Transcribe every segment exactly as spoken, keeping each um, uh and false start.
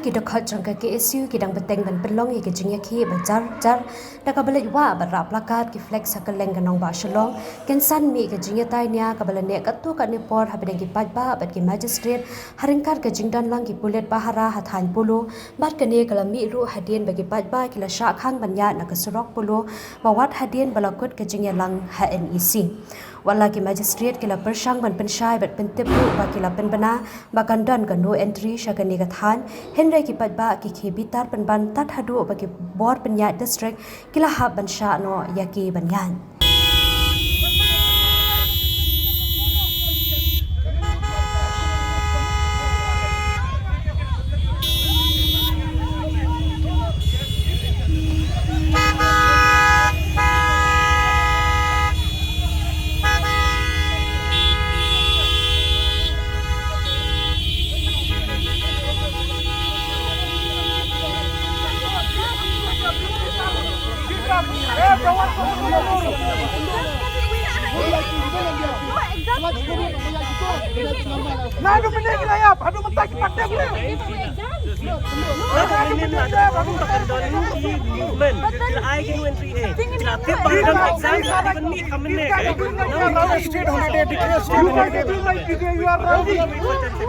Ki dkhot jong ka K S U ki dang bteng ban pynlong ïa ka jingïakhih ba jar jar da kaba leit wah bad rah placard, ki flex ha kylleng ka nongbah Shillong, kynsan mih ka jingïatai nia kaba la neh katto katne por hapdeng ki paidbah bad ki magistrate, ha ryngkat ka jingdon lang ki pulit pahara ha thaiñ Polo, bad kane ka la mih ruh hadien ba ki paidbah ki la shah khang ban ïaid na ka surok Polo, ba wad hadien ba la kut ka jingïalang ha N E C. Wat la ki magistrate ki la pyrshang ban pynshai bad pyntip ruh ba ki la pynbna ba kan don ka no entry sha kane ka thaiñ, hynrei ki paidbah ki khie bitar pynban tad haduh ba ki bor pynïaid district ki la hap ban shah noh ïa ki ban ïaid. Haduh minit la ïap, haduh mynta ki pat dep leh. Haduh minit la ïap, haduh mynta ki pat dep leh.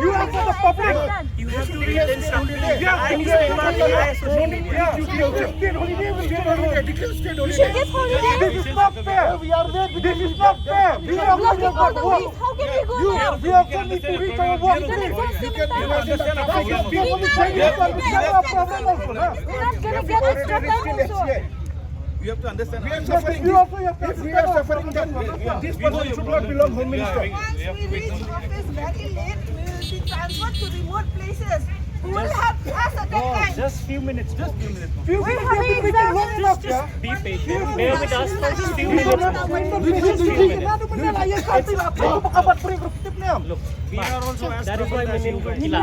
You are for the public. You have to read the instruction. Yeah, yeah, yeah, yeah. State holiday. State holiday. This is not fair. This is not fair. We are going to work. How can we go now? We also need to reach our workplace. You can understand our problem. We have to understand our problem also, huh? We're not gonna get this stuff done also. You have to understand. We are suffering. If we are suffering, then this person should not belong Home Minister. Once we reach office very late, we will be transferred to remote places. Who will help us at that time? Just few minutes. Just few minutes. We're having exams. Just, just be patient. Bear with us for just few minutes. Just few minutes. Look, that is why we need to kill.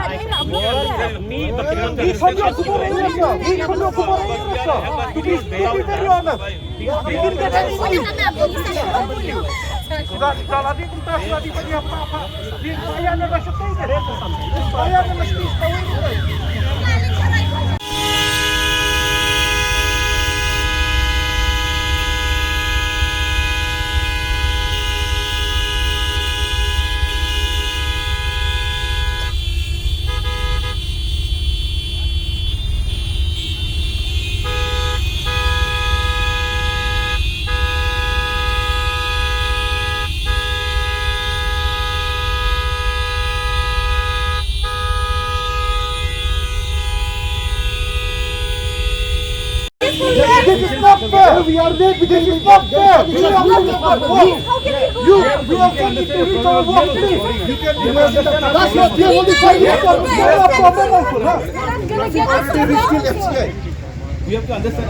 This is not fair. We are there because this is not fair. We are not fair. You, we also need to reach our workplace. You can, you can understand. That's not the only thing. We have to understand. We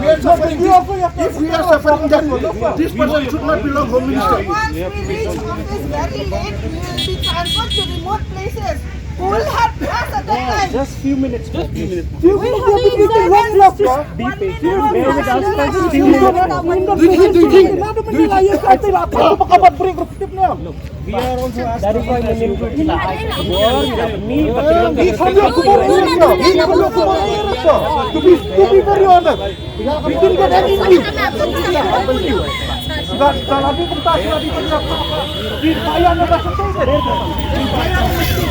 are suffering. If we are suffering, then this person should not belong Home Minister. Once we reach office very late, we will be transferred to remote places. Who will help us at that time? Just few minutes. Just few minutes. Few minutes. Be patient. Bear with us for just few minutes. Look, we are also asking. That is why we need to kill. To be, to be very honest, we didn't get any money. Sudah, sudah lagi kertas, sudah diberi apa-apa. Dibayar dengan sendiri. Dibayar dengan sendiri.